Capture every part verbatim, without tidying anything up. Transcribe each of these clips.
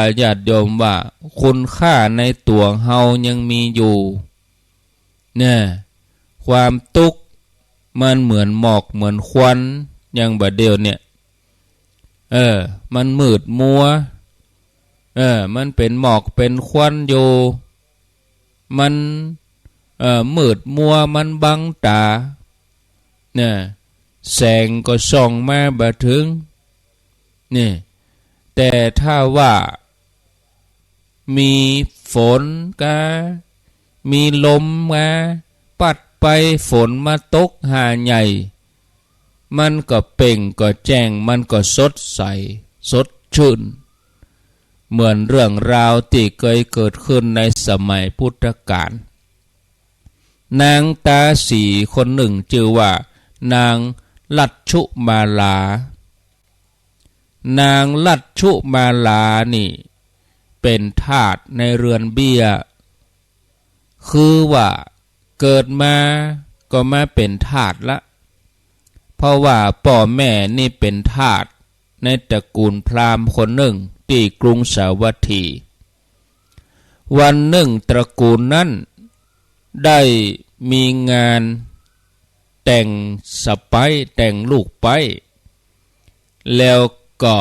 าญาติโยมว่า คุณค่าในตั๋วเฮายังมีอยู่ เนี่ย ความตุ๊กข์มันเหมือนหมอกเหมือนควัน อย่างบ่าเดี่ยวเนี่ย เออ มันมืดมัว เออ มันเป๋นหมอกเป๋นควันอยู่ มัน เอ่อ มืดมัว มันบังต๋า เนี่ย แสงก็ส่องมาบ่เถิง นี่ แต่ถ้าว่ามีฝนกา มีลมมาปั๊ดไป ฝนมาตกหาใหญ่ มันก็เปล่งก็แจ้ง มันก็สดใส สดชื่น เหมือนเรื่องราวตี้เกยเกิดขึ้นในสมัยพุทธกาล นางตาสีคนนึ่งจื้อว่านางลัชชุมาลา นางลัชชุมาลานี่เป๋นทาสในเรือนเบี้ย คือว่าเกิดมาก็มาเป๋นทาสละ เพราะว่าป้อแม่นี่เป๋นทาสในตระกูลพราหมณ์คนนึ่งตี้กรุงสาวัตถี วันนึ่งตระกูลนั้นได้มีงานแต่งสะใป๊๋ แต่งลูกใป๊๋ แล้วก็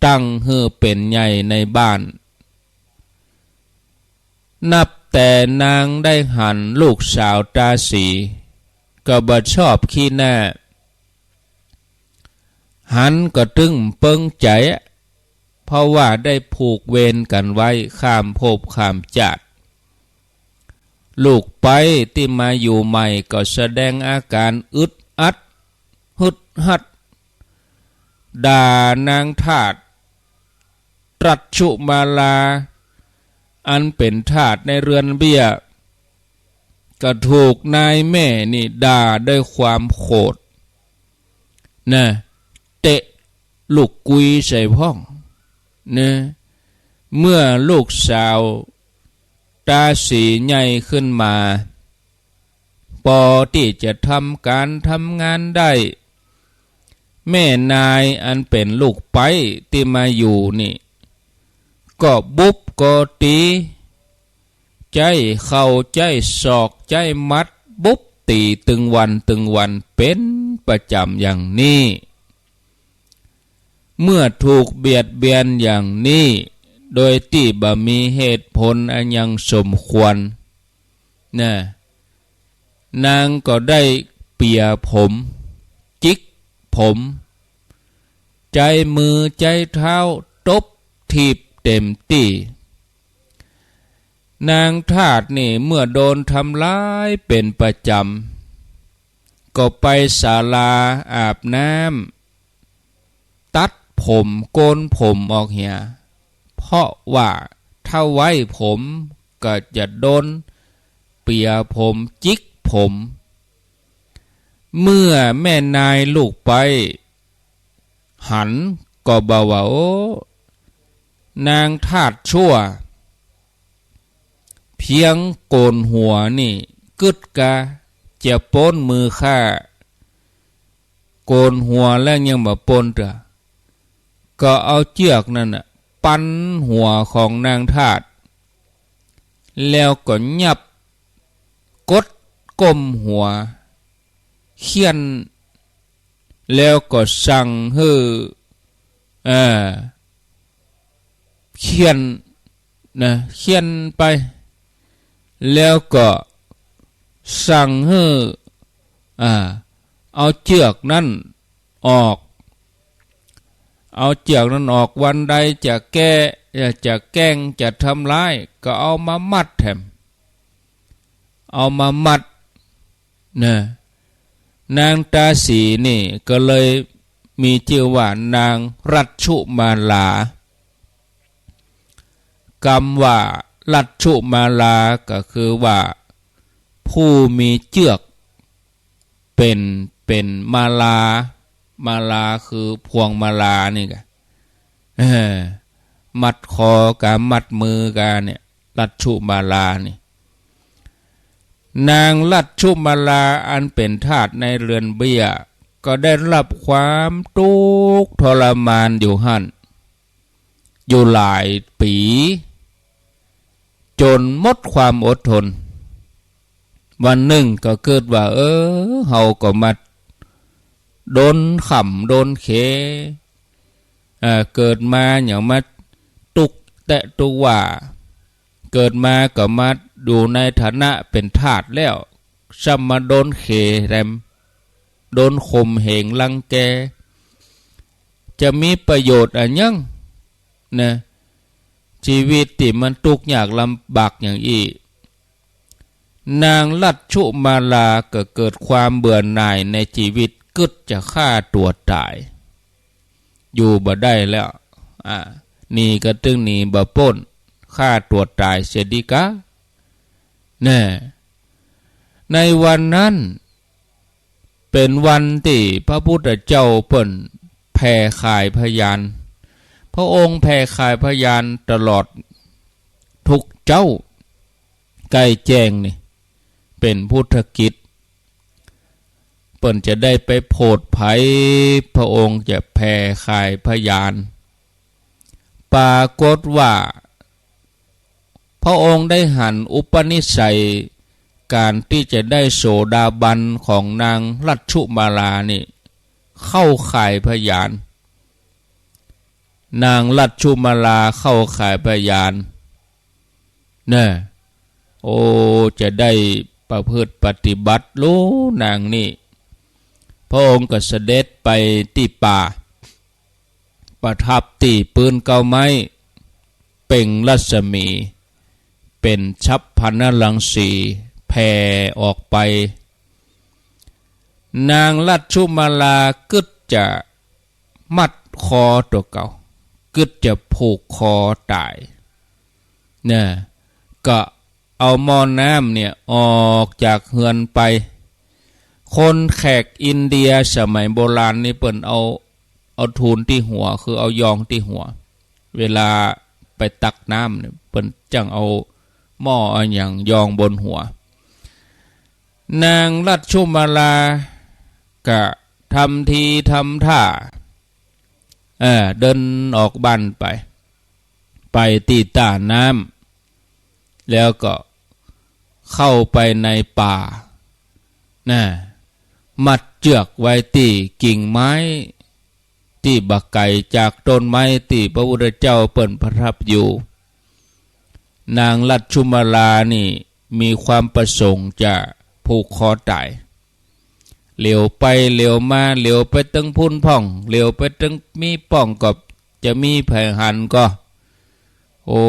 ตั้งหื้อเป๋นใหญ่ในบ้าน นับแต่นางได้หันลูกสาวตาสี ก็บ่ชอบขี้หน้า หันก็ตึงเปิงใจ๋ เพราะว่าได้ผูกเวรกั๋นไว้ข้ามภพข้ามจาติ ลูกใป๊๋ตี้มาอยู่ใหม่ก็แสดงอาก๋านอึดอัด ฮึดฮัด ด่านางทาส ลัชชุมาลา อันเป๋นทาสในเรือนเบี้ย ก็ถูกนายแม่นี่ด่าด้วยความโขดนะ เตะลูกกุยใส่พ่องนะ เมื่อลูกสาวตาสีใหญ่ขึ้นมา ปอตี้จะทำก๋านทำงานได้ แม่นายอันเป๋นลูกใป๊๋ตี้มาอยู่นี่ ก็บุบก็ตี๋ ใจ๊เข่าใจ๊ศอกใจ๊หมัด บุบตี๋ตึงวันตึงวันเป๋นประจ๋ำอย่างนี้ เมื่อถูกเบียดเบียนอย่างนี้ โดยตี้บ่มีเหตุผลอันยังสมควร นะ นางก็ได้เปียผม จิกผม ใจ๊มือใจ๊เท้าตบถีบเต๋มตี้ นางทาสนี่เมื่อโดนทำร้ายเป๋นประจ๋ำ ก็ไปศาลาอาบน้ำ ตัดผมโกนผมออกเหีย เพราะว่าถ้าไว้ผมก็จะโดนเปียผมจิกผม เมื่อแม่นายลูกใป๊๋หันก็บ่าว่า โอ้ นางทาสชั่ว เพียงโกนหัวนี่กึ๊ดกาจะป๊นมือข้า โกนหัวแล้วยังบ่ป๊นเตื้อ ก็เอาเจื้อกนั้นน่ะปันหัวของนางทาส แล้วก็ยับกดก้มหัว เฆี่ยน แล้วก็สั่งหื้อ เอ่อ เฆี่ยนนะ เฆี่ยนไป แล้วก็สั่งหื้อ อ่า เอาเจื้อกนั้นออก เอาเจื้อกนั้นออก วันใดจะแก้ จะแก้ง จะทำร้าย ก็เอามามัดแถม เอามามัด นะ นางตาสีนี่ก็เลยมีจื้อว่านางลัชชุมาลา กำว่าลัชชุมาลาก็คือว่าผู้มีเจื้อก เป๋น เป๋นมาลา มาลาคือพวงมาลานี่กา เออ มัดคอกา มัดมือกาเนี่ย ลัชชุมาลานี่ นางลัชชุมาลาอันเป๋นทาสในเรือนเบี้ย ก็ได้รับความตุ๊กข์ทรมานอยู่หั้น อยู่หลายปี๋ จ๋นหมดความอดทน วันนึ่งก็กึ๊ดว่า เออ เฮาก็มาโดนข่ำโดนเข เอ่อ เกิดมาหยังมาตุ๊กแต๊ตุ๊กว่า เกิดมาก็มาอยู่ในฐานะเป๋นทาสแล้ว ซ้ำมาโดนเขแถม โดนข่มเหงรังแก จะมีประโยชน์อะหยังนะ จีวิตตี้มันตุ๊กยากลำบากอย่างอี้ นางรัชชุมาลาก็เกิดความเบื่อหน่ายในจีวิต กึ๊ดจะฆ่าตั๋วต๋าย อยู่บ่ได้แล้ว อ่า หนีก็ตึงหนีบ่ป๊น ฆ่าตั๋วต๋ายเสียดีกา แน่ ในวันนั้นเป๋นวันตี้พระพุทธเจ้าเปิ้นแผ่ข่ายพยาน พระองค์แผ่ข่ายพยานตลอดทุกเจ๊า ใก้แจ้งนี่ เป๋นพุทธกิจ เปิ้นจะได้ไปโผดใผ พระองค์จะแผ่ข่ายพยาน ปรากฏว่า พระองค์ได้หันอุปนิสัยก๋านตี้จะได้โสดาบันของนางรัชชุมาลานี่ เข้าข่ายพยาน นางรัชชุมาลาเข้าข่ายพยาน เน่อ โอ้ จะได้ประพฤติปฏิบัติลูนางนี่ พระองค์ก็เสด็จไปตี้ป่า ประทับตี้ปื๊นเก๊าไม้ เปล่งรัศมี เป๋นฉัพพนรังสี แผ่ออกไป นางรัชชุมาลากึ๊ดจะมัดคอตั๋วเก่า กึ๊ดจะผูกคอต๋าย เน่อ ก็เอาหม้อน้ำเนี่ยออกจากเฮือนไป คนแขกอินเดียสมัยโบราณนี่เปิ้นเอา เอาทูลตี้หัว คือเอายองตี้หัว เวลาไปตักน้ำเนี่ย เปิ้นจั่งเอาหม้อเอาหยังยองบนหัว นางรัชชุมาลาก็ทำทีทำท่า เออ เดินออกบ้านไป ไปตี้ต้าน้ำ แล้วก็เข้าไปในป่า น่ะ มัดเจื้อกไว้ตี้กิ่งไม้ ตี้บ่ไก๋จากต้นไม้ตี้พระพุทธเจ้าเปิ้นประทับอยู่ นางรัชชุมาลานี่มีความประสงค์จะผูกคอต๋าย เหลียวไปเหลียวมา เหลียวไปตึงพุ้นพ่อง เหลียวไปตึงมี้ป้อง ก็จะมีใผหันก่อ โอ้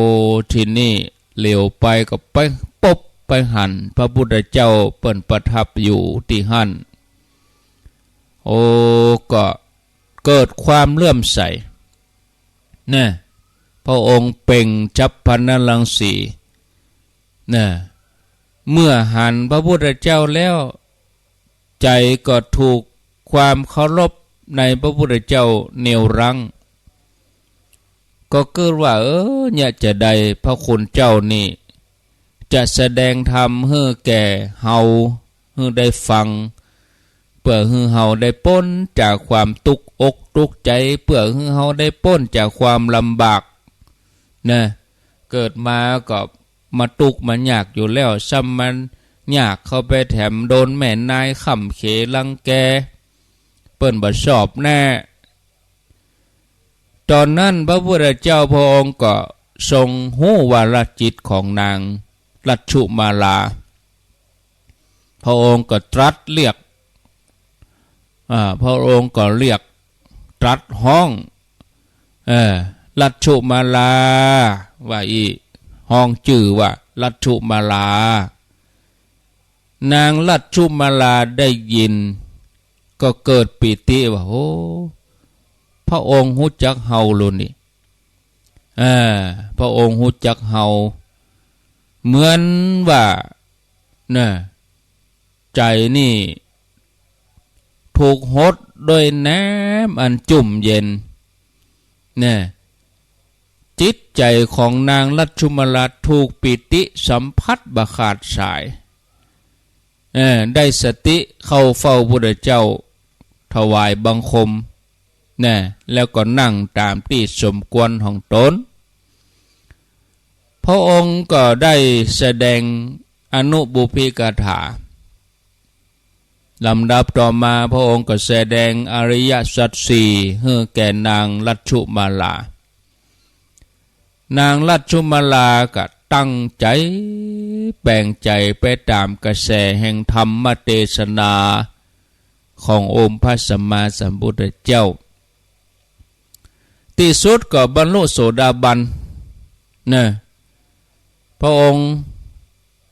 ทีนี้เหลียวไปก็ไปปบไปหันพระพุทธเจ้าเปิ้นประทับอยู่ตี้หั้น โอ้ ก็เกิดความเลื่อมใส น่ะ พระองค์เปล่งฉัพพนรังสี น่ะ เมื่อหันพระพุทธเจ้าแล้ว ใจ๋ก็ถูกความเคารพในพระพุทธเจ้าเหนี่ยวรั้ง ก็กึ๊ดว่า เออ เนี่ยจะได้พระคุณเจ้านี่ จะแสดงธรรมหื้อแก่เฮา หื้อได้ฟัง เปื้อหื้อเฮาได้ป๊นจากความตุ๊กอกตุ๊กใจ๋ เปื้อหื้อเฮาได้ป๊นจากความลำบาก น่ะ เกิดมาก็มาตุ๊กข์มายากอยู่แล้ว ซ้ำมายากเข้าไปแถมโดนแม่นายข่ำเขรังแก เปิ้นบ่ชอบแน่ ต๋อนนั้นพระพุทธเจ้าพระองค์ก็ทรงฮู้วาระจิตของนางรัชชุมาลา พระองค์ก็ตรัสเรียก อ่า พระองค์ก็เรียกตรัสฮ้อง เออ รัชชุมาลา ว่าอี้ ฮ้องจื้อว่ารัชชุมาลา นางรัชชุมาลาได้ยิน ก็เกิดปีติว่า โอ้ พระองค์ฮู้จักเฮาโลนี่ เออ พระองค์ฮู้จักเฮา เหมือนว่า น่ะ ใจ๋นี่ถูกหดด้วยน้ำอันจุ่มเย็น น่ะ จิตใจ๋ของนางรัชชุมาลาถูกปีติสัมผัสบ่ขาดสาย เออ ได้สติเข้าเฝ้าพุทธเจ้า ถวายบังคม น่ะ แล้วก็นั่งต๋ามตี้สมควรของต๋น พระองค์ก็ได้แสดงอนุปุพพคาถา ลำดับต่อมาพระองค์ก็แสดงอริยสัจสี่หื้อแก่นางรัชชุมาลา นางรัชชุมาลาก็ตั้งใจ๋แป๋งใจ๋ไปต๋ามกระแสแห่งธรรมเตสนาขององค์พระสัมมาสัมพุทธเจ้า ตี้สุดก็บรรลุโสดาบันนะ พระองค์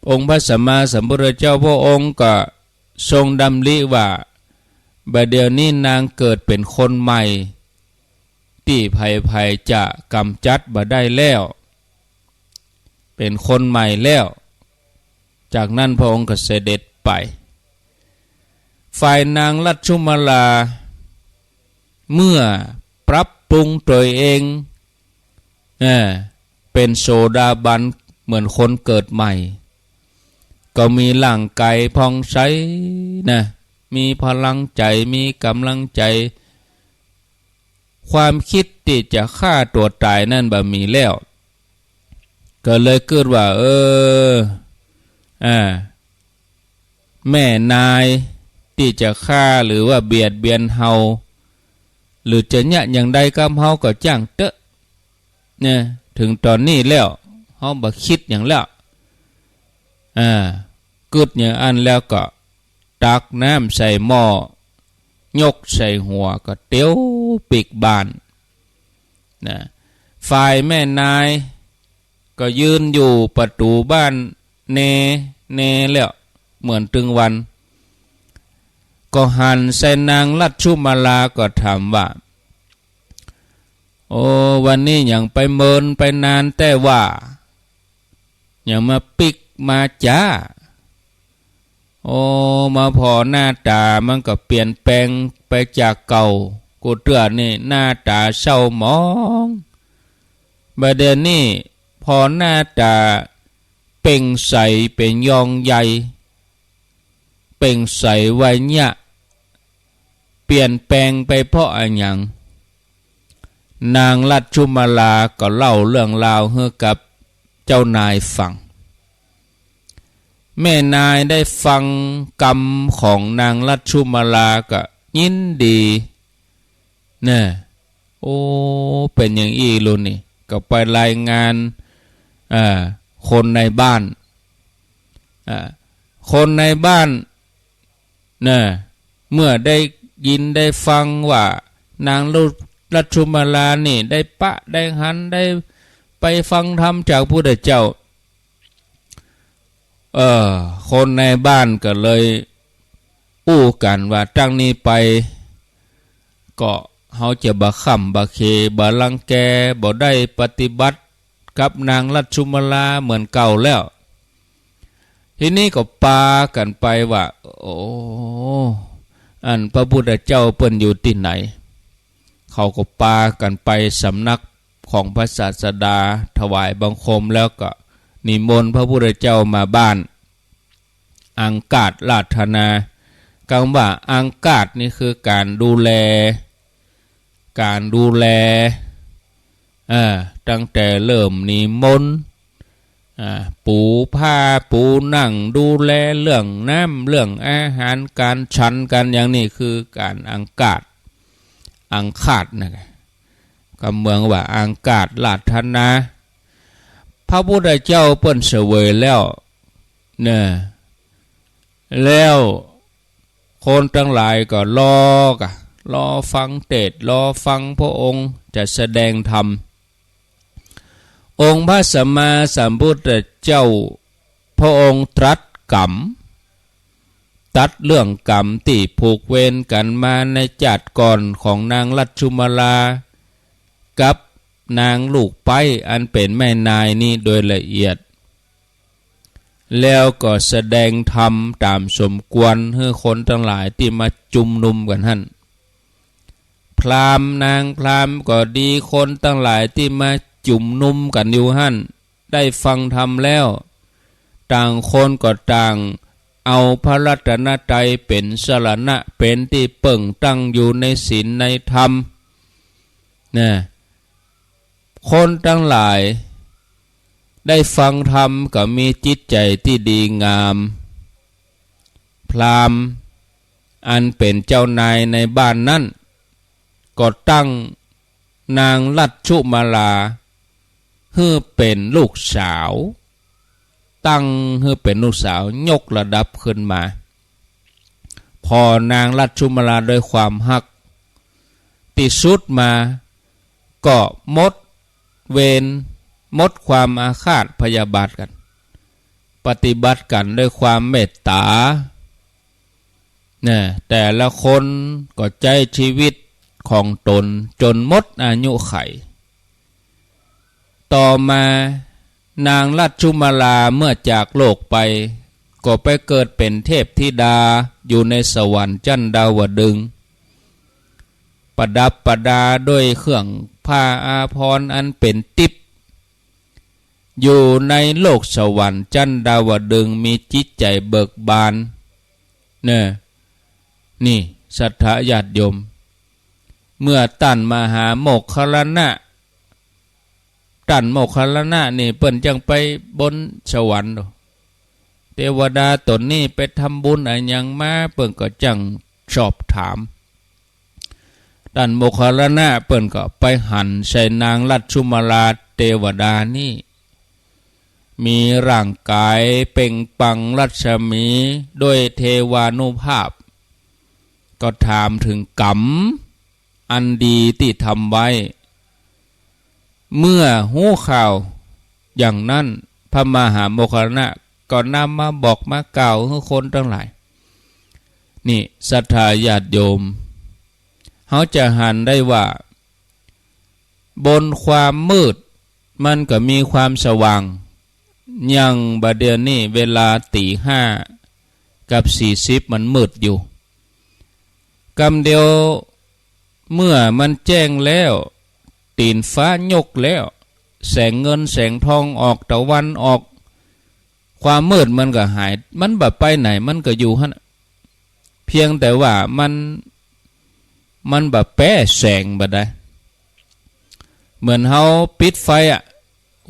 องค์พระสัมมาสัมพุทธเจ้าพระองค์ก็ทรงดำริว่า บ่าเดี่ยวนี้นางเกิดเป๋นคนใหม่ ตี้ใผๆ จะก๋ำจัดบ่ได้แล้ว เป๋นคนใหม่แล้ว จากนั้นพระองค์ก็เสด็จไป ฝ่ายนางรัชชุมาลา เมื่อปรับปรุงตั๋วเอง เออ เป๋นโสดาบันเหมือนคนเกิดใหม่ ก็มีร่างก๋ายผ่องใสนะ มีพลังใจ๋ มีก๋ำลังใจ๋ ความกึ๊ดตี้จะฆ่าตั๋วต๋ายนั้นบ่มีแล้ว ก็เลยกึ๊ดว่า เออ อ่า แม่นายตี้จะฆ่าหรือว่าเบียดเบียนเฮา หรือจะเยียะอย่างใดกับเฮาก็จ้างเต๊อะ เนี่ย เถิงต๋อนนี้แล้ว เฮาบ่กึ๊ดหยังแล้ว อ่า กึ๊ดอย่างอั้นแล้วก็ตักน้ำใส่หม้อ ยกใส่หัวก็เตียวปิ๊กบ้านนะ ฝ่ายแม่นายก็ยืนอยู่ประตู๋บ้านแน แนแล้ว เหมือนตึงวัน ก็หันใส่นางรัชชุมาลาก็ถามว่า โอ้ วันนี้หยังไปเมินไปนานแต๊ว่า หยังมาปิ๊กมาจ๊า โอ้ มาผ่อหน้าต๋ามันก็เปลี่ยนแปลงไปจากเก่า กูเตื้อนี่หน้าต๋าเศร้าหมอง บ่าเดี่ยวนี้ผ่อหน้าต๋าเปล่งใสเป๋นยองใหญ่ เปล่งใสไวเยียะ เปลี่ยนแปลงไปเพราะอะหยัง นางรัชชุมาลาก็เล่าเรื่องราวหื้อกับเจ้านายฟัง แม่นายได้ฟังกำของนางรัชชุมาลาก็ยินดี เนี่ย โอ้ เป๋นอย่างอี้ลูกนี่ ก็ไปรายงาน เอ่อ คนในบ้าน อ่า คนในบ้าน นะ เมื่อได้ยินได้ฟังว่านางรัชชุมาลานี่ได้ปะได้หันได้ไปฟังธรรมจากพุทธเจ้า เออ คนในบ้านก็เลยอู้กั๋นว่า ตั้งนี้ไป ก็เฮาจะบ่คร่ำบ่เข บ่รังแก บ่ได้ปฏิบัติกับนางรัชชุมาลาเหมือนเก่าแล้ว ทีนี้ก็ปากั๋นไปว่า โอ้ อันพระพุทธเจ้าเปิ้นอยู่ตี้ไหน เขาก็ปากั๋นไปสำนักของพระศาสดา ถวายบังคมแล้วก็นิมนต์พระพุทธเจ้ามาบ้าน อังคาสราธนา กำว่าอังคาสนี่คือก๋านดูแล ก๋านดูแล เอ่อ ตั้งแต่เริ่มนิมนต์ อ่า ปูผ้าปูนั่ง ดูแลเรื่องน้ำเรื่องอาหาร ก๋านฉันก๋านหยังนี่คือก๋านอังคาส อังคาสนะ ก็เหมือนว่าอังคาสราธนา พระพุทธเจ้าเปิ้นเสวยแล้ว เนี่ย แล้วคนตังหลายก็รอกะ รอฟังเตสน์ รอฟังพระองค์จะแสดงธรรม องค์พระสัมมาสัมพุทธเจ้า พระองค์ตรัสกรรม ตรัสเรื่องกรรมตี้ผูกเวรกั๋นมาในจาติก่อนของนางรัชชุมาลา กับนางลูกใป๊อันเป๋นแม่นายนี้โดยละเอียด แล้วก็แสดงธรรมต๋ามสมควรหื้อคนตังหลายตี้มาจุมนุมกั๋นหั้น พราหมณ์นางพราหมณ์ก็ดี คนตังหลายตี้มาจุมนุมกั๋นอยู่หั้น ได้ฟังธรรมแล้ว ต่างคนก็ต่างเอาพระรัตนตรัยเป๋นสรณะ เป๋นตี้เปิ้งตั้งอยู่ในศีลในธรรม นะ คนตังหลาย ได้ฟังธรรมก็มีจิตใจ๋ตี้ดีงาม พราหมณ์อันเป๋นเจ้านายในบ้านนั้น ก็ตั้งนางรัชชุมาลาหื้อเป๋นลูกสาว ตั้งหื้อเป๋นลูกสาว ยกระดับขึ้นมา ผ่อนางรัชชุมาลาด้วยความฮัก ตี้สุดมาก็หมดเวร หมดความอาฆาตพยาบาทกั๋น ปฏิบัติกั๋นด้วยความเมตต๋า เนี่ย แต่ละคนก็ใจ๊ชีวิตของต๋นจ๋นหมดอายุขัย ต่อมานางรัชชุมาลาเมื่อจากโลกไป ก็ไปเกิดเป๋นเทพธิดาอยู่ในสวรรค์จั้นดาวดึงส์ ประดับประดาด้วยเครื่องผ้าอาภรณ์อันเป๋นติ๊บ อยู่ในโลกสวรรค์จั้นดาวดึงส์ มีจิตใจ๋เบิกบาน เนี่ย นี่ศรัทธาญาติโยม เมื่อต้านมหาโมคคัลลานะ ต้านโมคคัลลานะนี่เปิ้นจั้งไปบนสวรรค์ เตวดาต๋นนี้ไปทำบุญอะหยังมา เปิ้นก็จั้งสอบถาม ต้านโมคคัลลานะเปิ้นก็ไปหันใส่นางรัชชุมาลาเตวดานี้ มีร่างก๋ายเปล่งปลั่งรัศมีด้วยเทวานุภาพ ก็ถามเถิงกรรมอันดีตี้ทำไว้ เมื่อฮู้ข่าวอย่างนั้น พระมหาโมคคัลลานะก็นำมาบอกมากล่าวหื้อคนตังหลาย นี่ศรัทธาญาติโยม เฮาจะหันได้ว่า บนความมืดมันก็มีความสว่าง อย่างบ่าเดี่ยวนี้เวลาตี๋ห้ากับสี่สิบมันมืดอยู่ กำเดียวเมื่อมันแจ้งแล้ว ตี๋นฟ้ายกแล้ว แสงเงินแสงทองออกตะวันออก ความมืดมันก็หาย มันบ่ไปไหน มันก็อยู่หั้น เพียงแต่ว่ามัน มันบ่แป๊แสงบ่ได้ เหมือนเฮาปิดไฟอะ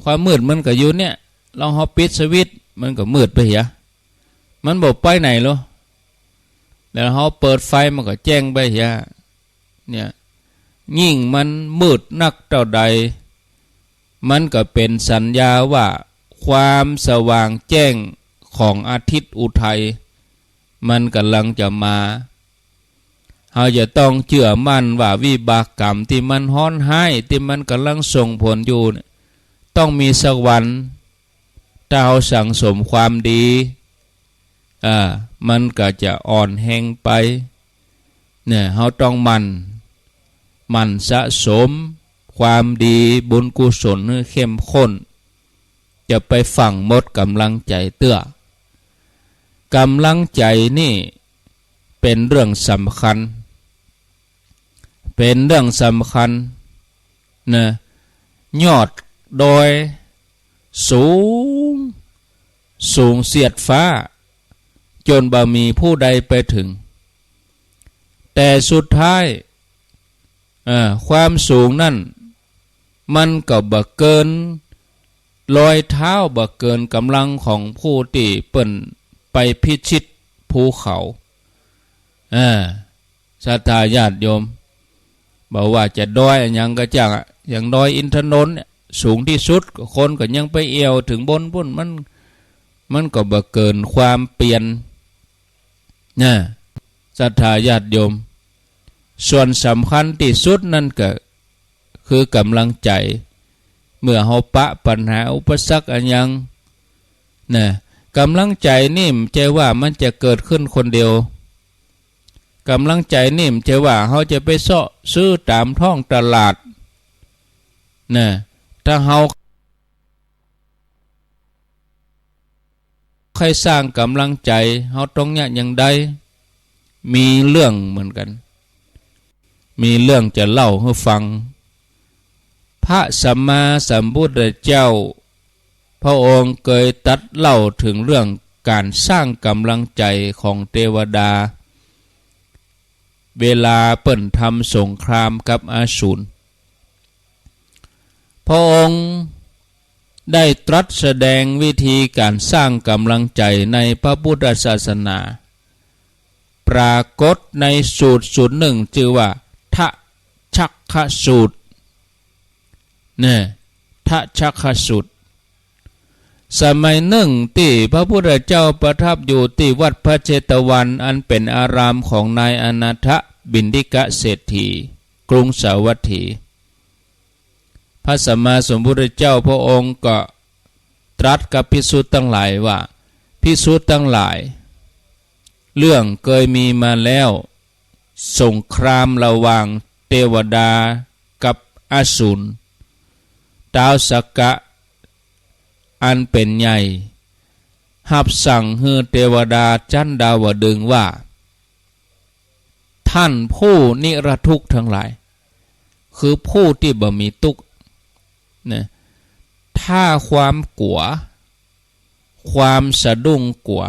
ความมืดมันก็อยู่เนี่ย ลองเฮาปิดสวิตช์ มันก็มืดไปเหีย มันบ่ไปไหนหรอก แล้วเฮาเปิดไฟมันก็แจ้งไปเหีย เนี่ย ยิ่งมันมืดนักเต้าใด มันก็เป๋นสัญญาว่าความสว่างแจ้งของอาทิตย์อุทัย มันก่ำลังจะมา เฮาจะต้องเจื้อมั่นว่าวิบากกรรมตี้มันฮ้อนฮ้าย ตี้มันก่ำลังส่งผลอยู่เนี่ย ต้องมีสักวัน ถ้าเฮาสั่งสมความดี อ่า มันก็จะอ่อนแฮงไป เนี่ย เฮาต้องหมั่น หมั่นสะสมความดีบุญกุศลหื้อเข้มข้น จะไปฝังหมดก๋ำลังใจ๋เตื้อ ก๋ำลังใจ๋นี่เป๋นเรื่องสำคัญ เป๋นเรื่องสำคัญนะ ยอดดอยสูง สูงเสียดฟ้า จ๋นบ่มีผู้ใดไปเถิง แต่สุดท้าย เอ่อ ความสูงนั้น มันก็บ่เกินรอยเท้า บ่เกินก๋ำลังของผู้ตี้เปิ้นไปพิชิตภูเขา เอ่อ ศรัทธาญาติโยม บ่ว่าจะดอยอะหยังก็จ้างอะ อย่างดอยอินทนนท์เนี่ย สูงตี้สุด คนก็ยังไปแอ่วเถิงบนปู้น มัน มันก็บ่เกินความเปียร นะ ศรัทธาญาติโยม ส่วนสำคัญตี้สุดนั่นก็คือก๋ำลังใจ๋ เมื่อเฮาปะปัญหาอุปสรรคอะหยัง นะ ก๋ำลังใจ๋นี่บ่ใจ้ว่ามันจะเกิดขึ้นคนเดียว ก๋ำลังใจ๋นี่บ่ใจ้ว่าเฮาจะไปเซาะซื้อต๋ามท้องตลาด นะ ถ้าเฮา ใค่สร้างก๋ำลังใจ๋ เฮาต้องเยียะอย่างใด มีเรื่องเหมือนกั๋น มีเรื่องจะเล่าหื้อฟัง พระสัมมาสัมพุทธเจ้า พระองค์เกยตรัสเล่าเถิงเรื่องก๋านสร้างก๋ำลังใจ๋ของเตวดา เวลาเปิ้นทำสงครามกับอสูร พระองค์ ได้ตรัสแสดงวิธีก๋านสร้างก๋ำลังใจ๋ในพระพุทธศาสนา ปรากฏในสูตรสูตรนึ่งจื้อว่า ทชัคคสูตร เนี่ย ทชัคคสูตร สมัยนึ่งตี้พระพุทธเจ้าประทับอยู่ตี้วัดพระเจตวัน อันเป๋นอารามของนายอนาถปิณฑิกเศรษฐี กรุงสาวัตถี พระสัมมาสัมพุทธเจ้าพระองค์ก็ตรัสกับภิกษุตังหลายว่า ภิกษุตังหลาย เรื่องเกยมีมาแล้ว สงครามระหว่างเตวดากับอสูร ต๊าวสักกะอันเป๋นใหญ่ หับสั่งหื้อเตวดาจั๊นดาวดึงส์ว่า ท่านผู้นิรทุกข์ทั้งหลาย คือผู้ตี้บ่มีตุ๊กข์นะ ถ้าความกั๋ว ความสะดุ้งกั๋ว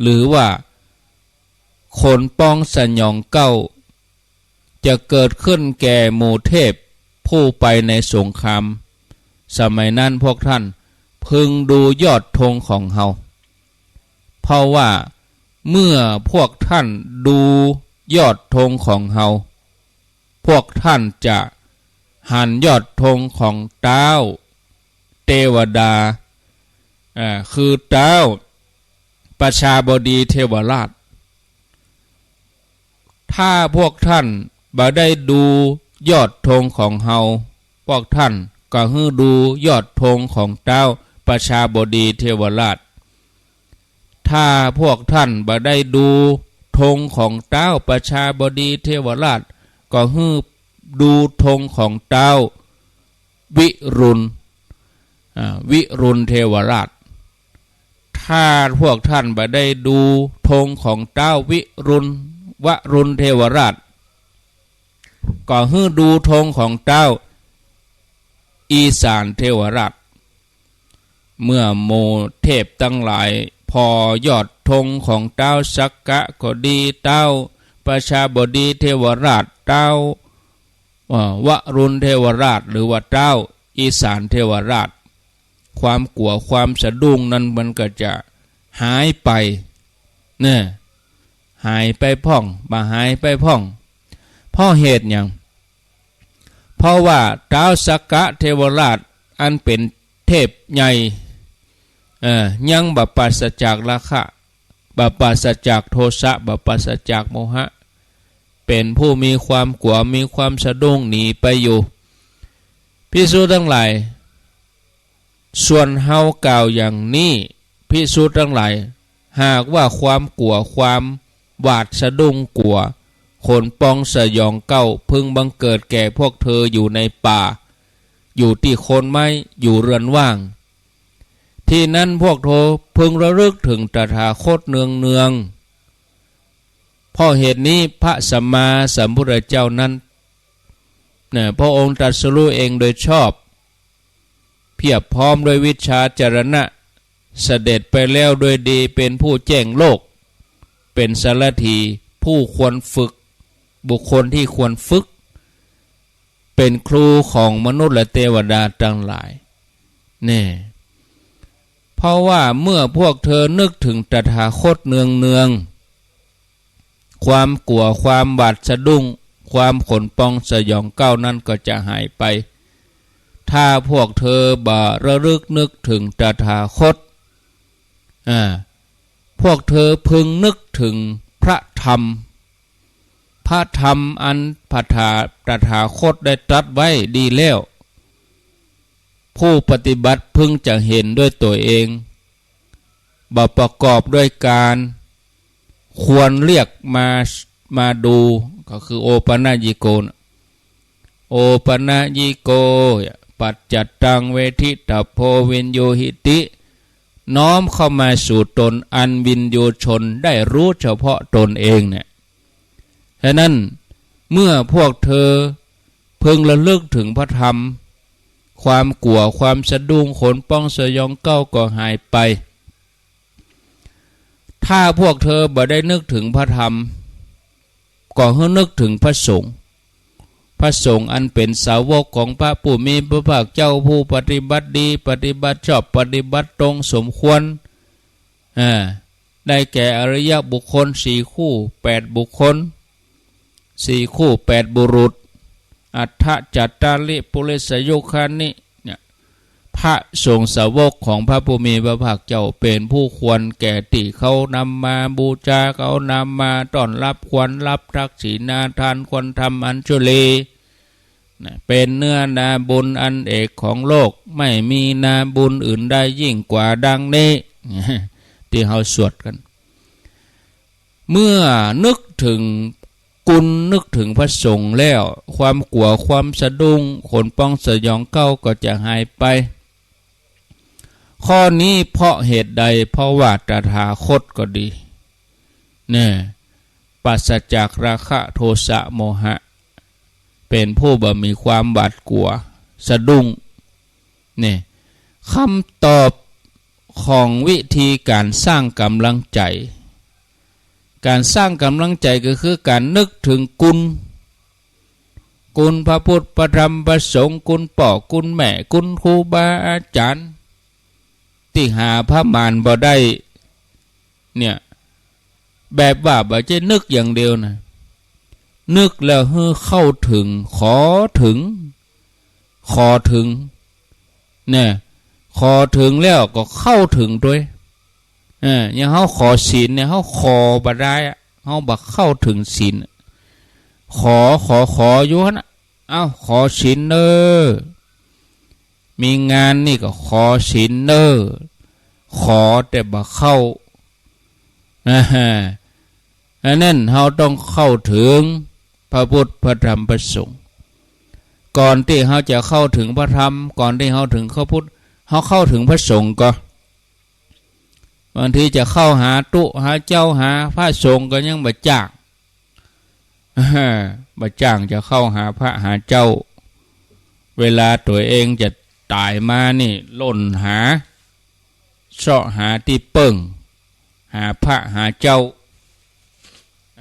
หรือว่าขนปองสยองเกร้า จะเกิดขึ้นแก่หมู่เทพผู้ไปในสงคราม สมัยนั้นพวกท่านพึงดูยอดธงของเฮา เพราะว่าเมื่อพวกท่านดูยอดธงของเฮา พวกท่านจะหันยอดธงของต๊าวเตวดา อ่า คือต๊าวประชาบดีเทวราช ถ้าพวกท่านบ่ได้ดูยอดธงของเฮา พวกท่านก็หื้อดูยอดธงของต๊าวประชาบดีเทวราช ถ้าพวกท่านบ่ได้ดูธงของต๊าวประชาบดีเทวราช ก็หื้อดูธงของต๊าววิรุณ อ่า วิรุณเทวราช ถ้าพวกท่านบ่ได้ดูธงของต๊าววิรุณ วรุณเทวราช ก็หื้อดูธงของต๊าวอีสานเทวราช เมื่อหมู่เทพตังหลายผ่อยอดธงของต๊าวสักกะก็ดี ต๊าวประชาบดีเทวราช ต๊าว เอ่อ วรุณเทวราช หรือว่าต๊าวอีสานเทวราช ความกั๋วความสะดุ้งนั้นมันก็จะหายไป เนี่ย หายไปพ่อง บ่หายไปพ่อง เพราะเหตุหยัง เพราะว่าต๊าวสักกะเทวราชอันเป๋นเทพใหญ่ เอ่อ ยังบ่ปราศจากราคะ บ่ปราศจากโทสะ บ่ปราศจากโมหะ เป๋นผู้มีความกั๋ว มีความสะดุ้งหนีไปอยู่ ภิกษุตังหลาย ส่วนเฮากล่าวอย่างนี้ ภิกษุตังหลาย หากว่าความกั๋ว ความหวาดสะดุ้งกั๋ว ขนปองสยองเกร้า พึงบังเกิดแก่พวกเธออยู่ในป่า อยู่ตี้โคนไม้ อยู่เรือนว่าง ที่นั้นพวกเธอพึงระลึกถึงตถาคตเนืองๆ เพราะเหตุนี้พระสัมมาสัมพุทธเจ้านั้น เนี่ย พระองค์ตรัสรู้เองโดยชอบ เพียบพร้อมด้วยวิชชาจรณะ เสด็จไปแล้วโดยดี เป๋นผู้แจ้งโลก เป๋นสารถี ผู้ควรฝึก บุคคลที่ควรฝึก เป๋นครูของมนุษย์และเตวดาตังหลาย เนี่ย เพราะว่าเมื่อพวกเธอนึกถึงตถาคตเนืองๆ ความกั๋ว ความหวาดสะดุ้ง ความขนปองสยองเกร้านั้นก็จะหายไป ถ้าพวกเธอบ่ระลึกนึกถึงตถาคต อ่า พวกเธอพึงนึกถึงพระธรรม พระธรรมอันพระตถาคตได้ตรัสไว้ดีแล้ว ผู้ปฏิบัติพึงจะเห็นด้วยตัวเอง บ่ประกอบด้วยการ ควรเรียกมา มาดู ก็คือโอปะนัยยิโกนะ โอปะนัยยิโก ปัจจัตตัง เวทิตัพโพ วิญญูหิติ น้อมเข้ามาสู่ตน อันวิญญูชนได้รู้เฉพาะตนเองเนี่ย ฉะนั้นเมื่อพวกเธอพึงระลึกถึงพระธรรม ความกั๋ว ความสะดุ้ง ขนปองสยองเกร้าก็หายไป ถ้าพวกเธอบ่ได้นึกถึงพระธรรม ก็หื้อนึกถึงพระสงฆ์ พระสงฆ์อันเป๋นสาวกของพระผู้มีพระภาคเจ้า ผู้ปฏิบัติดี ปฏิบัติชอบ ปฏิบัติตรงสมควร อ่า ได้แก่อริยบุคคลสี่คู่แปดบุคคล สี่คู่แปดบุรุษ อัฏฐจัตตาริปุริสโยคานิ เนี่ย พระสงฆ์สาวกของพระผู้มีพระภาคเจ้า เป๋นผู้ควรแก่ตี้เขานำมาบูชา เขานำมาต้อนรับ ควรรับทักษิณาทาน ควรทำอัญชลี นะ เป๋นเนื้อนาบุญอันเอกของโลก ไม่มีนาบุญอื่นใดยิ่งกว่าดังนี้ ตี้เฮาสวดกั๋น เมื่อนึกเถิงคุณ นึกเถิงพระสงฆ์แล้ว ความกั๋ว ความสะดุ้ง ขนพองสยองเกล้าก็จะหายไป ข้อนี้เพราะเหตุใด เพราะว่าตถาคตก็ดี เนี่ย ปราศจากราคะโทสะโมหะ เป๋นผู้บ่มีความหวาดกั๋ว สะดุ้ง เนี่ย กำตอบของวิธีก๋านสร้างก๋ำลังใจ๋ ก๋านสร้างก๋ำลังใจ๋ก็คือก๋านนึกเถิงคุณ คุณพระพุทธ พระธรรม พระสงฆ์ คุณป้อ คุณแม่ คุณครูบาอาจารย์ ตี้หาประมาณบ่ได้ เนี่ย แบบว่าบ่ใจ้นึกอย่างเดียวนะ นึกแล้วหื้อเข้าเถิง ขอเถิง ขอเถิง เนี่ย ขอเถิงแล้วก็เข้าเถิงตวย เออ อย่างเฮาขอศีลเนี่ย เฮาขอบ่ได้อะ เฮาบ่เข้าเถิงศีล ขอ ขอ ขออยู่หั้นน่ะ เอ้า ขอศีลเน่อ มีงานนี่ก็ขอศีลเน่อ ขอแต่บ่เข้า อ่าฮะ อันนั้นเฮาต้องเข้าเถิงพระพุทธ พระธรรม พระสงฆ์ ก่อนตี้เฮาจะเข้าเถิงพระธรรม ก่อนตี้เฮาเถิงพระพุทธ เฮาเข้าเถิงพระสงฆ์ก่อ บางทีจะเข้าหาตุ๊หาเจ้าหาพระสงฆ์ก็ยังบ่จ้าง บ่จ้างจะเข้าหาพระหาเจ้า เวลาตั๋วเองจะต๋ายมานี่ ล่นหา เซาะหาตี้เปิ้ง หาพระหาเจ้า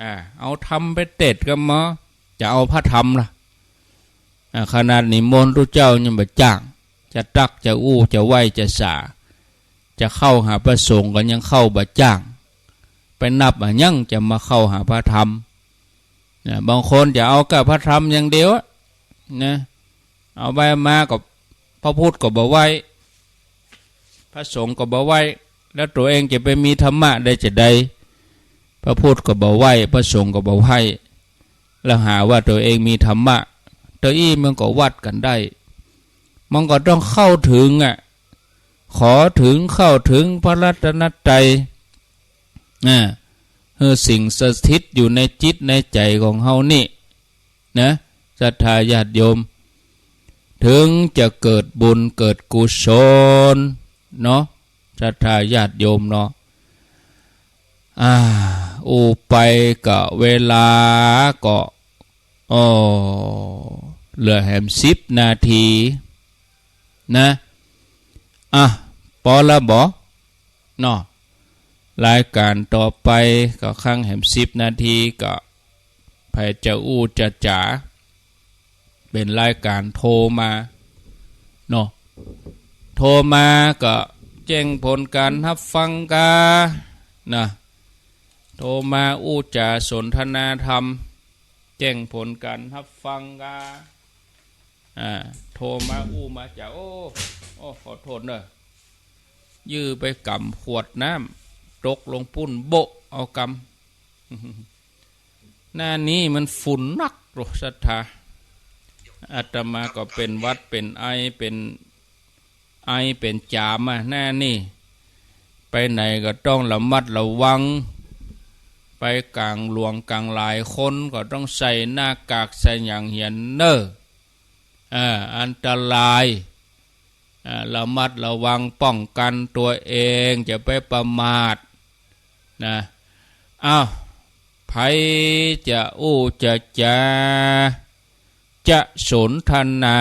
อ่า เอาธรรมไปเตศก่อหมอ จะเอาพระธรรมล่ะ อ่า ขนาดนิมนต์ตุ๊เจ้ายังบ่จ้าง จะตักจะอู้จะไหว้จะสา จะเข้าหาพระสงฆ์ก็ยังเข้าบ่จ้าง ไปนับอะหยังจะมาเข้าหาพระธรรม นะ บางคนจะเอาก้าพระธรรมอย่างเดียวอะ นะ เอาไปมาก็พระพุทธก็บ่ไหว้ พระสงฆ์ก็บ่ไหว้ แล้วตั๋วเองจะไปมีธรรมะได้จาใด พระพุทธก็บ่ไหว้ พระสงฆ์ก็บ่ไหว้ แล้วหาว่าตั๋วเองมีธรรมะ ตะอี้มันก็วัดกั๋นได้ มันก็ต้องเข้าเถิงอะ ขอเถิง เข้าเถิงพระรัตนตรัย อ่า หื้อสิ่งสถิตอยู่ในจิตในใจ๋ของเฮานี่ นะ ศรัทธาญาติโยม เถิงจะเกิดบุญเกิดกุศลเนาะ ศรัทธาญาติโยมเนาะ อ่า อู้ไปก็เวลาก็ อ้อ เหลือแหมสิบนาที นะ อ่ะ ปอละบ่ เนาะ รายก๋านต่อไปก็ค้างแหมสิบนาที ก็ใผจะอู้จะจ๋า เป๋นรายก๋านโทรมา เนาะ โทรมาก็แจ้งผลก๋านฮับฟังกา นะ โทรมาอู้จ๋าสนทนาธรรม แจ้งผลก๋านฮับฟังกา อ่า โทรมาอู้มาจ๋า โอ้ โอ้ ขอโต้ษเน่อ ยื้อไปก๋ำขวดน้ำ ตกลงปุ้นโบ๊ะ เอาก๋ำ หน้านี้มันฝุ่นนักโล ศรัทธา อาตมาก็เป๋นหวัด เป๋นไอ เป๋น ไอเป๋นจ๋ามอะ หน้านี่ ไปไหนก็ต้องระมัดระวัง ไปก๋างหลวงก๋างหลายคนก็ต้องใส่หน้ากากใส่หยังเหียนเน่อ เออ อันตราย อ่า ระมัดระวังป้องกั๋นตั๋วเอง จะไปประมาทนะ อ้าว ใผจะอู้จะจ๋า จะสนทนา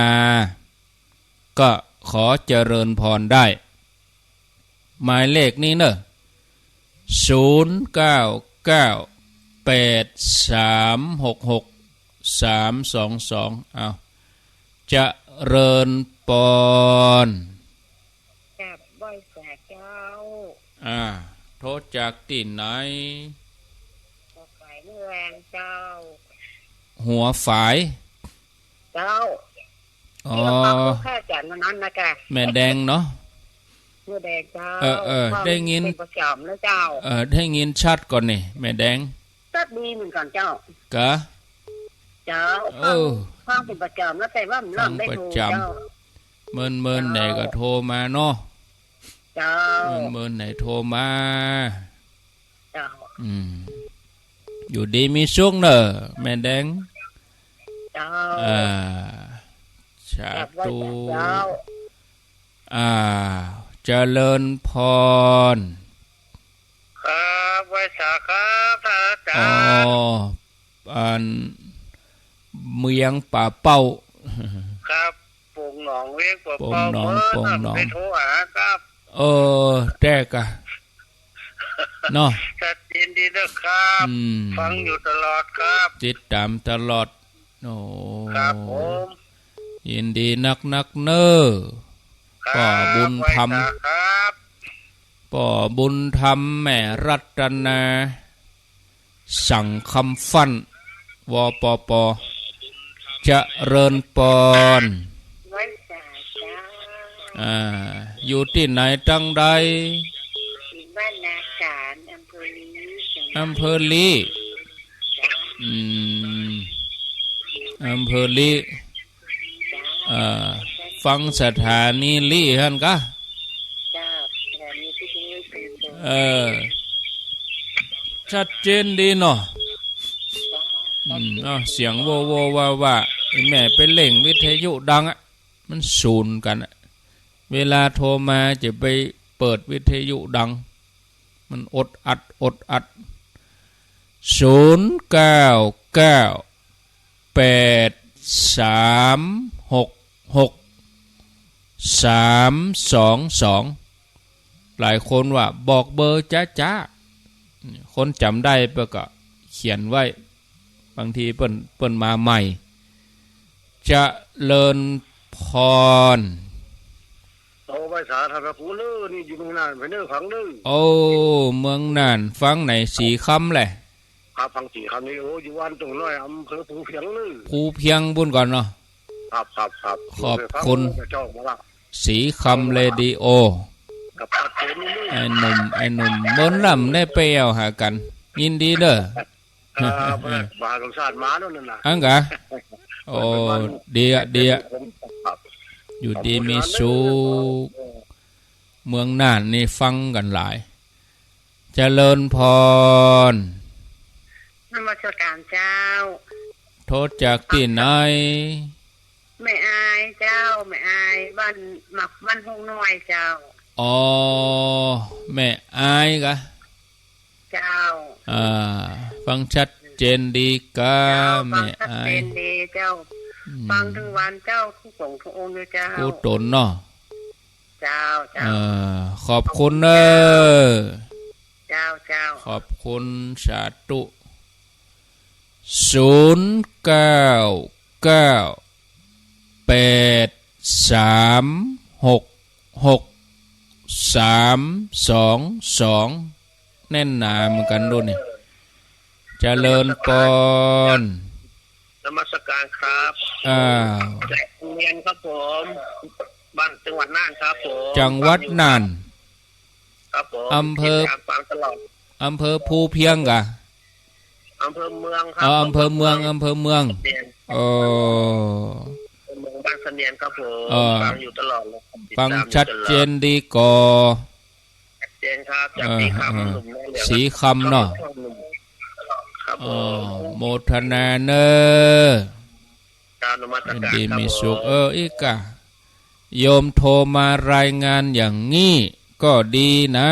ก็ขอเจริญพรได้ หมายเลขนี้เน่อ ศูนย์เก้าเก้า แปดสามหกหก สามสองสอง อ้าว เจริญปอน กราบไหว้สาเจ้า อ่า โทรจากตี้ไหน หัวฝายแม่แดงเจ้า หัวฝาย เจ้า อ๋อ ตี้ว่าปากโขงข้าจ๋ารย์วันนั้นนะกะ แม่แดงเนาะ แม่แดงเจ้า เออ เออ ฟัง ได้ยิน เป๋นประจ๋ำนะเจ้า เออ ได้ยินชัดก่อนี่ แม่แดง ชัดดีเหมือนกั๋นเจ้า กะ เจ้า เออ ฟัง ฟังเป๋นประจ๋ำนะ แต่ว่ามัน ฟัง ได้ ประจ๋ำ โทรเจ้า เมินเมิน เจ้า ไหนก็โทรมาเนาะ เจ้า เมินเมิน ไหนโทรมา เจ้า อืม อยู่ดีมีสุขเน่อ แม่แดง เจ้า อ่า สาธุ กราบไหว้สาเจ้า อ่า เจริญปอน ครับ ไหว้สาครับ ท่านอาจ๋ารย์ อ๋อ อัน เวียงป่าเป้า ครับ โป่งหนอง เวียงป่าเป้า โป่งหนอง เปิ้น โป่งหนอง ได้โทรหาครับ เออ แต๊กะ เนาะ ชัดเจนดีนะครับ อืม ฟังอยู่ตลอดครับ ติดต๋ามตลอด โอ้ ครับผม ยินดีนักๆ เน่อ ครับ ป้อบุญธรรม ไหว้สาครับ ป้อบุญธรรม แม่รัตนา สังคำฟั่น วปป เจริญปอน ไหว้สาเจ้า อ่า อยู่ตี้ไหนตังใด อยู่บ้านนาสาร อำเภอลี้ อำเภอลี้ อืม อำเภอลี้ เอ่อ ฟังสถานีลี้หั้นกะ เจ้า สถานีวิทยุชุมชน เออ ชัดเจนดีเนาะ อืม เอ้า เสียงโวโววาว่า อีแม่ไปเร่งวิทยุดังอะ มันสูนกั๋นอะ เวลาโทรมาจะไปเปิดวิทยุดัง มันอดอัด อดอัด ศูนย์เก้าเก้า แปดสามหกหก สามสองสอง หลายคนว่าบอกเบอร์จ๊ะๆ คนจ๋ำได้เปิ้นก็เขียนไว้ บางทีเปิ้น เปิ้นมาใหม่ เจริญปอน โอ้ ไหว้สาท่านพระครูเน่อ นี่อยู่เมืองน่านไปเน่อ ฟังเน่อ โอ้ เมืองน่าน ฟังไหน สีคำแหละ ครับ ฟังสีคำนี่ โอ้ อยู่บ้านตุ่งน้อย อำเภอภูเพียงเน่อ ภูเพียงปู้นก่อนเนาะ ครับ ครับ ครับ ขอบคุณ เจ้ามาละ สีคำเรดิโอ ครับ ชัดเจนนี่เน่อ ไอ้หนุ่ม ไอ้หนุ่ม เมินลำได้ไปแอ่วหากั๋น ยินดีเน่อ ครับ มาสงสารหมาโน่นน่ะ อั้นกะ โอ้ เปิ้น เปิ้น ดีอะ ดีอะ ครับ อยู่ดีมีสุข เมืองน่านนี่ฟังกั๋นหลาย เจริญปอน นมัสก๋านเจ้า โทรจากตี้ไหน แม่อายเจ้า แม่อาย บ้านหมาก บ้านฮงน้อยเจ้า อ๋อ แม่อายกะ เจ้า อ่า ฟังชัดเจนดีกะ เจ้า แม่อาย ฟังชัดเจนดีเจ้า อืม ฟังตึงวันเจ้า กู้สงฆ์กู้องค์เลยเจ้า กู้ต๋นเนาะ เจ้า เจ้า เอ่อ ขอบคุณเน่อ เจ้า เจ้า ขอบคุณ สาธุ ศูนย์เก้าเก้า แปดสามหกหก สามสองสอง แน่นหนาเหมือนกั๋นโดนี่ เจริญปอน นมัสก๋านครับ อ้าว จากโรงเรียนครับผม บ้านจังหวัดน่านครับผม จังหวัดน่าน ครับผม อำเภอ ติดต๋ามฟังตลอด อำเภอภูเพียงกะ อำเภอเมืองครับ อ๋อ อำเภอเมือง อำเภอเมือง เสมียน โอ้ เมืองบ้านเสมียนครับผม เออ ฟังอยู่ตลอดเลย ติดต๋ามอยู่ตลอด ฟังชัดเจนดีก่อ ชัดเจนครับ จากสีคำ เออ เออ หนุ่มน้อยเหลือง สีคำเนาะ ครับผม อ๋อ โมทนาเน่อ กราบนมัสก๋านครับผม ยินดีมีสุข เออ อีกอะ โยมโทรมารายงานอย่างงี้ก็ดีนะ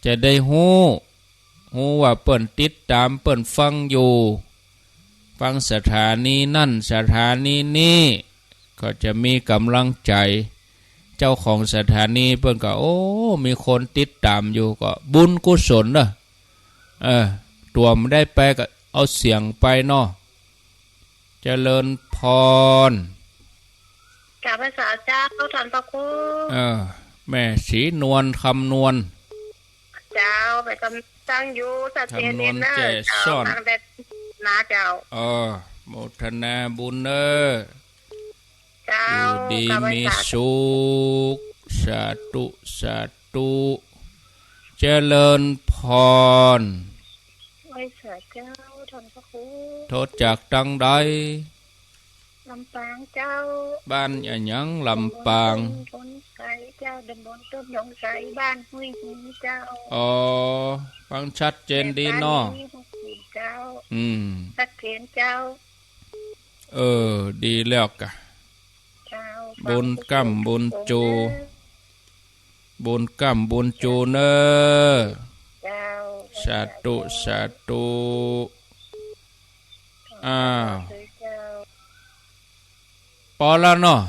จะได้ฮู้ ฮู้ว่าเปิ้นติดต๋าม เปิ้นฟังอยู่ ฟังสถานีนั่น สถานีนี้ ก็จะมีก๋ำลังใจ๋ เจ้าของสถานีเปิ้นก็ โอ้ มีคนติดต๋ามอยู่ ก็บุญกุศลเนาะ เออ ตั๋วบ่ได้ไปก็เอาเสียงไปเนาะ เจริญพร กราบไหว้สาเจ้าท่านพระครู เออ แม่ศรีนวล คำนวล เจ้า แม่กำลังอยู่ สะเตียน คำนวล นี่นะ แจ่ซ่อน เจ้า ฟังแต่นะเจ้า เออ โมทนาบุญเน้อ เจ้า อยู่ดี กราบไหว้ มี สาธุ สุข สาธุ สาธุ เจริญพร ไหว้สาเจ้าท่านพระครู โทรจากตังใด ลำปางเจ้า บ้านอะหยังลำปาง ตำบลต้นดงไทรเจ้า ตำบลต้นดงไทร บ้านห้วยหินเจ้า อ๋อ ฟังชัดเจนดีเนาะ แม่ตานี ห้วยหินเจ้า อืม ชัดเจนเจ้า เออ ดีแล้วกะ เจ้า บุญก้ำบุญจู บุญก้ำบุญจูเน้อ เจ้า สาธุ สาธุ อ้าว เจ้า ปอละเนาะ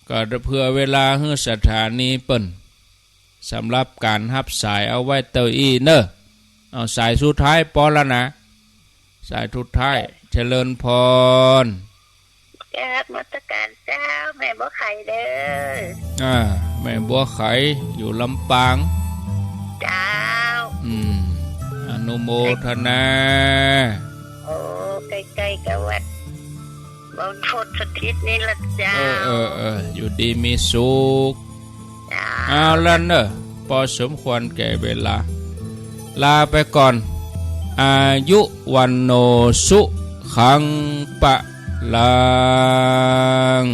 ก็เผื่อเวลาหื้อสถานีเปิ้น สำหรับก๋านฮับสายเอาไว้เต้าอี้เน้อ เอาสายสุดท้ายปอละนะ สายสุดท้าย เจริญพร กราบนมัสก๋านเจ้า แม่บัวไข่เด้อ อ่า แม่บัวไข่อยู่ลำปาง เจ้า อืม อนุโมทนา โอ้ ใกล้ๆ กับวัดบวรสถิตนี่ละเจ้า เออ เออ เออ อยู่ดีมีสุข เจ้า เอาละเนอะ พอสมควรแก่เวลา ลาไปก่อน อายุ วัณโณ สุขัง พลัง